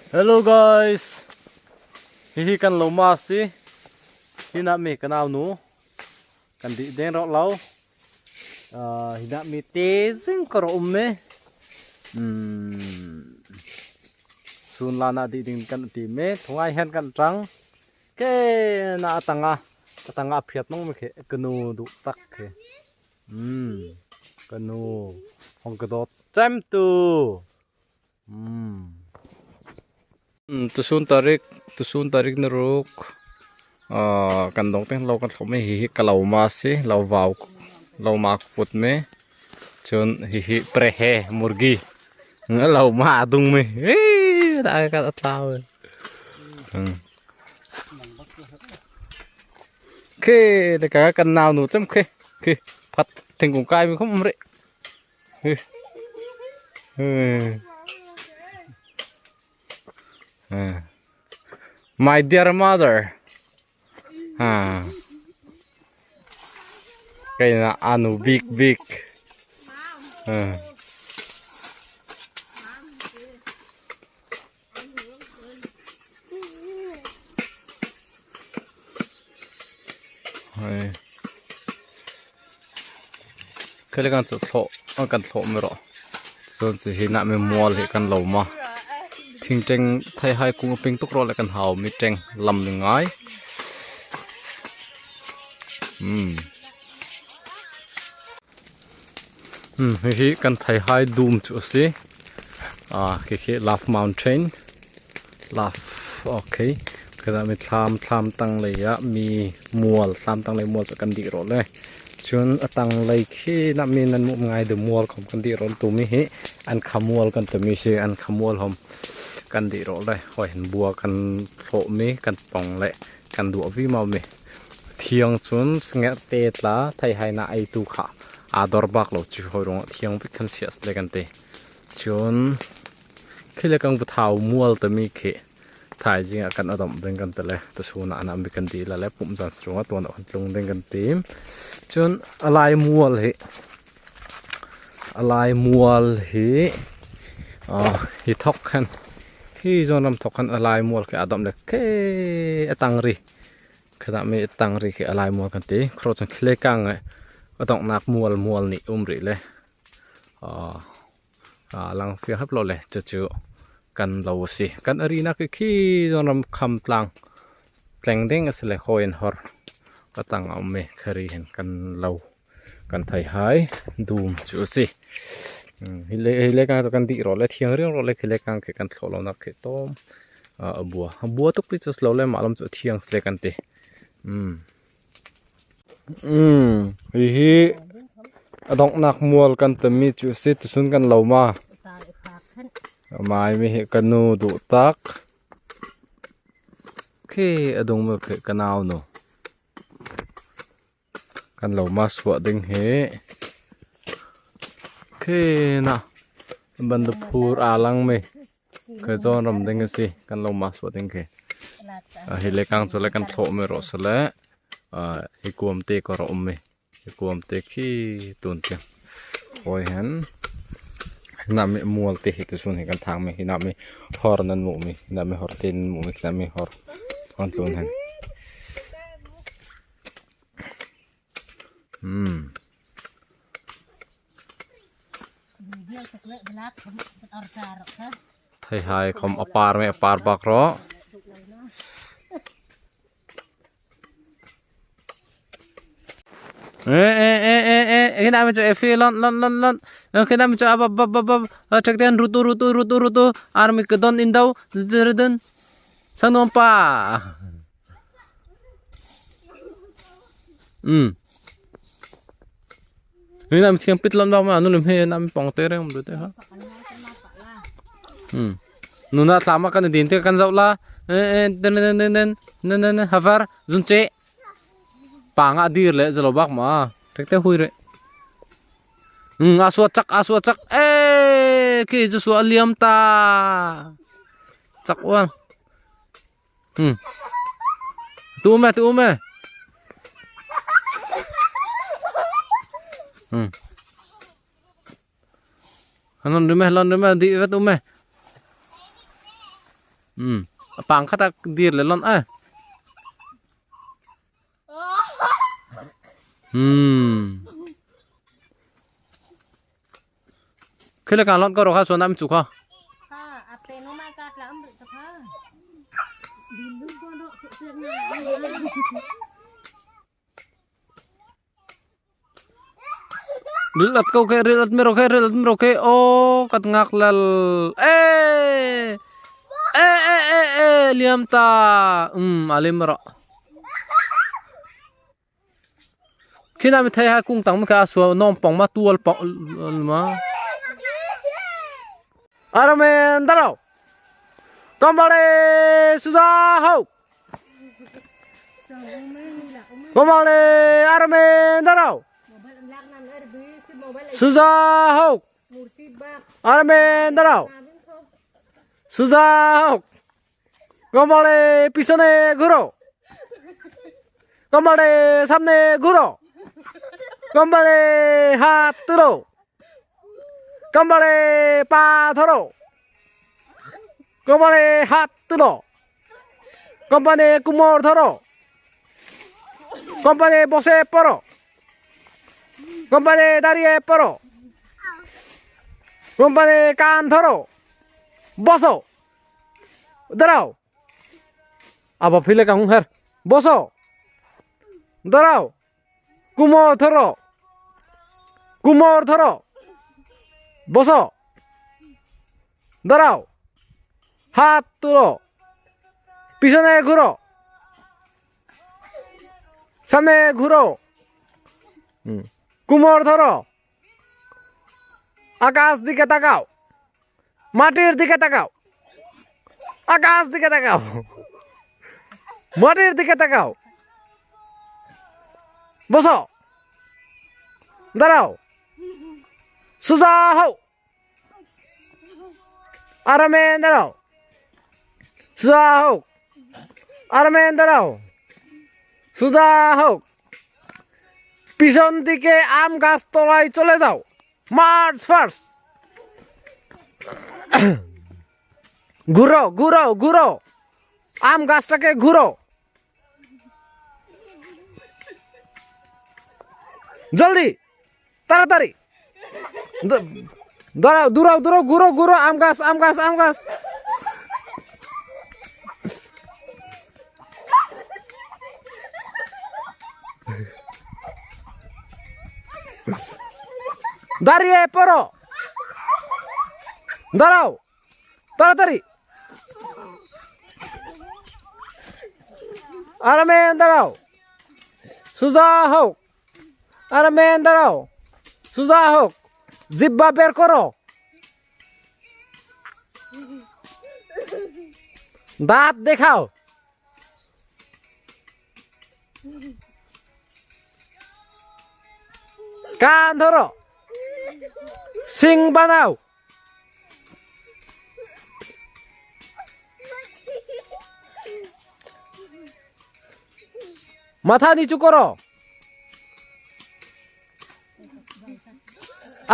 Hello guys. Hi hi kan lo ma si. Hi na mi kanau nu. Kan di deng ro lo. Hi na mi te zing ko ro um me. Sun la na di ding kan ti me. Thungai hen kan tang. Ke na atanga atanga phiat mong me khe kanu du tak khe. Kanu hong ka dawt cem tu. Tusun tarik tusun tarik na ruk kan dong te lo kan thlawh mai hi hi ka lo ma si lo vau lo ma put mai chun hi hi prehe murgi lo ma dung mai dai ka tlau khi te ka kan nau nu cham khi khi phat thingkung kai mi khom re My dear mother. Ha. Cái là anu big big. Ha. Hei khele kan chu thlawh a kan thlawh mai rawh chuan chi hi nah mi mual hi kan lo ma thing teng thei hai kung a ping tuk rawh leh kan hau mi teng lam ni ngai umm umm hei hi kan thei hai dum chu a si ah khi khi love mountain love okay khawilai mi thlam thlam tang lei ah mi mual thlam tang lei mual chu kan dih rawh le chuan a tang lei khi nah mi nan hmuh ngai deuh mual khawm kan dih rawh tumi hi an khamual kan timi si an khamual hom kan dih rawh le hawi han bua kan hlawh mi kan pong le kan duah vi mau mi thiang cun ngerh te tla theihai na ei tu kha aa dor bak lo cu hawi ruangah thiang bik khan siah le kan ti cun khi le kang thau mual tami khi thaizing ah kan adomh ding kan ti le tuchun ah anam bik kan ti la le pumh zan chungah tuan ah kan tlung ding kan tim cun alai mual hi alai mual hi hi thok khan hi zawn ram thok khan alai mual khi adomh le ke atang ri khata mi tang ri khi alai mual kan ti khro chan khile kang adongnak mual mual nih um rih le lang fiang hap lo le chu chu kan lo si kan arina khi khi zawn ram kham tlang tleng ding asile khawi in hor ka tang a um mi khari hin kan lo kan thei hai dum chu a si hi le hi le kang chu kan dih rawh le thiang riau rawh le khi le kang khi kan thlawh lo nak khi tawm a bua a bua tuk pi chu si lo le mah lam chu a thiang si le kan ti um um hi hi a donghnak mual kan tami chu a si tuchun kan lo ma mai mi hi ka nu duh tak khi a dung mi khi ka nau nu. Kan lo ma suah ding hi khi na bandaphur aa lang mi khi zawn ram ding a si kan lo ma suah ding khi hi le kang cu le kan thlawh mi rawh sile hi kuam te ko rawh um mi hi kuam te khi tun tiang hawi hen na mi mual te hi tuchun hi kan thang mi hi na mi hor nan hmuh mi na mi hor te nan hmuh mi na mi hor an tlun hen. Theihai khom a par me a par bak rawh. Eh eh eh eh eh khi nào mình cho efi lon lon lon lon khi nào mình cho abab bab bab bab check ten rutu rutu rutu rutu army kedon indau den sang nuam pa. Um. Ni nam thiang pit lam ma nu lim he nam pong te reng te ha. Um. Nuna tlama kan din te kan zau la. Eh den den den den den den havar zun che. Pa nga dir le zalo bak ma. Tek te hui re. Um a suat chak a suat chak eh khi chu suat liam ta. Chak ual. Tu um e tu um e. Lon rim e lon rim e di vet um e. Um pang khata dir le lon a um khila ka lon ko ro kha chuan am chu kha. Rilat ko kay rilat mero kay rilat mero kay o kat ngak lal e e e e e liam ta um alim ro khi nào mình thấy hai cung tang ka so nom pong ma tual pong ma aramen darao কম্বারে সুজা হোক কম্বারে আরামে দাঁড়াও সুজা হোক আরামে দাঁড়াও সুজা হোক কম্বারে পিছনে ঘুরো কম্বারে সামনে ঘুরো কম্বারে হাত তুলো কম্বারে পা ধরো কম্বারে হাত তুলো কোম্পানি কুমোর ধরো কোম্পানি বসে পড়ো কোম্পানি দাঁড়িয়ে পড়ো কোম্পানি কান ধরো বসো দাঁড়াও আবার ফিলে কাহুঁ হের বসো দাঁড়াও কুমোর ধরো কুমোর ধরো বসো দাঁড়াও হাত তুলো পিছনে ঘুরো সামনে ঘুরো কুমোর ধরো আকাশ দিকে তাকাও মাটির দিকে তাকাও আকাশ দিকে তাকাও মাটির দিকে তাকাও বসো দাঁড়াও সোজা হও আরামে দাঁড়াও সোজা হোক আরামে দাঁড়াও সোজা হোক পিছন দিকে আম গাছ তলায় চলে যাও মার্চ ফার্স্ট ঘুরো ঘুরো ঘুরো আম গাছটাকে ঘুরো জলদি তাড়াতাড়ি দাঁড়াও দূরাও দূরাও ঘুরো ঘুরো আম গাছ আম গাছ আম গাছ দাঁড়িয়ে পড়ো দাঁড়াও তাড়াতাড়ি আরামে দাঁড়াও সোজা হোক আরামে দাঁড়াও সোজা হোক জিব্বা বের করো দাঁত দেখাও কান ধরো সিং বানাও মাথা নিচু করো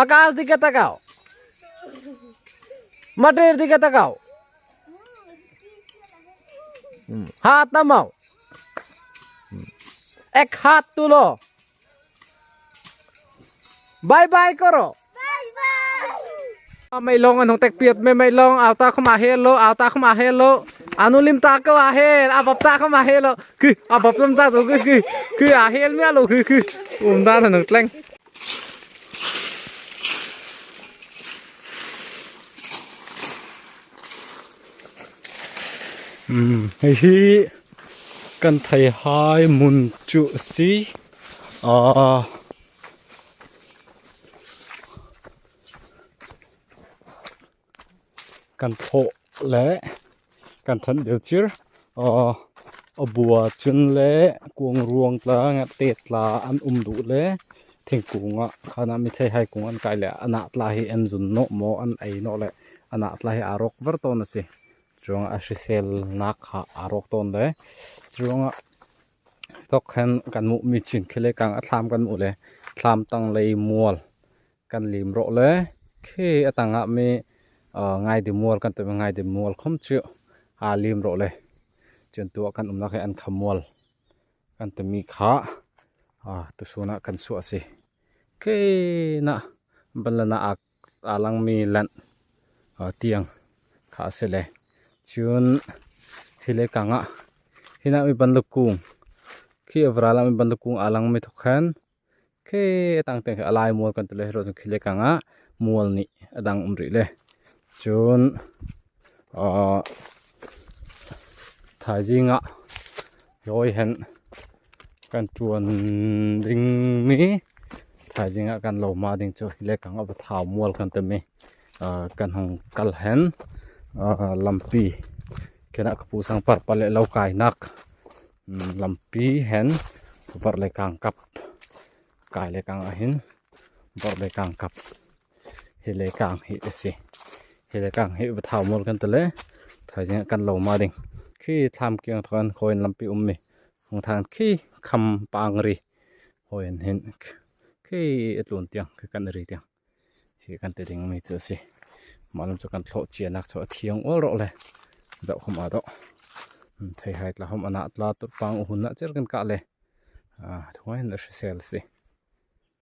আকাশ দিকে তাকাও মাটির দিকে তাকাও হাত নামাও এক হাত তুলো বাই বাই করো ไม่ลงอันของแตกเปียดไม่ไม่ลงเอาตาเข้ามาเฮโลเอาตาเข้ามาเฮโลอานุลิมตาก็อาเฮอาบับตาเข้ามาเฮโลคืออาบับลำตาตัวคือคือคืออาเฮลไม่โลคือคืออุ้มตาถนนแกล้งhei hi kan thei hai mun chu si ah kan thawh leh kan than deuh chir ah a bua chun leh kuang ruang tla nga te tla an um duh leh thingkung ah khana mi thei hai kung an kai leh a nah tla hi an zun nawh maw an ei nawh leh a nah tla hi a rawk var tawn a si chuang a hrisel nak kha a rawk tawn le chuang a tawk hian kan hmuh mi chin khi le kang a thlam kan hmuh le thlam tang lei mual kan lim rawh le khi atangah mi ngai di mual kan tih ngai di mual khawm chu. Aa lim rawh le. Cun tu ah kan umnak hi an khamual kan timi kha tusun ah kan suah a si. Khi na banlana aa langmi lanh tiang kha a si le. Cun hi le kang ah hi na mi banluk kung khi a vral ah mi banluk kung aa langmi thok khan Khi tang tiang khi a lai mual kan ti le hero khi le kang ah mual nih a dang um rih le cun thaizing ah hawi hen kan tuan ding mi thaizing ah kan lo ma ding cu hi le kang ah va thau mual kan ti mi kan hong kal hen lampi khen ah ka pu sang par pale lo kai nak Lampi hen vorh le kang kap kai le kang ahhin vorh le kang kap hi le kang hi a si. Hi le kang hi va thau mual kan ti le thaizing ah kan lo ma ding. Khi thlam kiang thawng khawi in lampi ummi hung than khi kham pang ri hawi in hin khi a tlun tiang khi kan ri tiang hi kan ti ding mi cu a si. Mah lam cu kan thlawh cianak cu a thiang ual rawh le zoh khom aa dawh. Theihai tla hom ana tla turpang uhun na cer kan kah le thuai na hrisel si.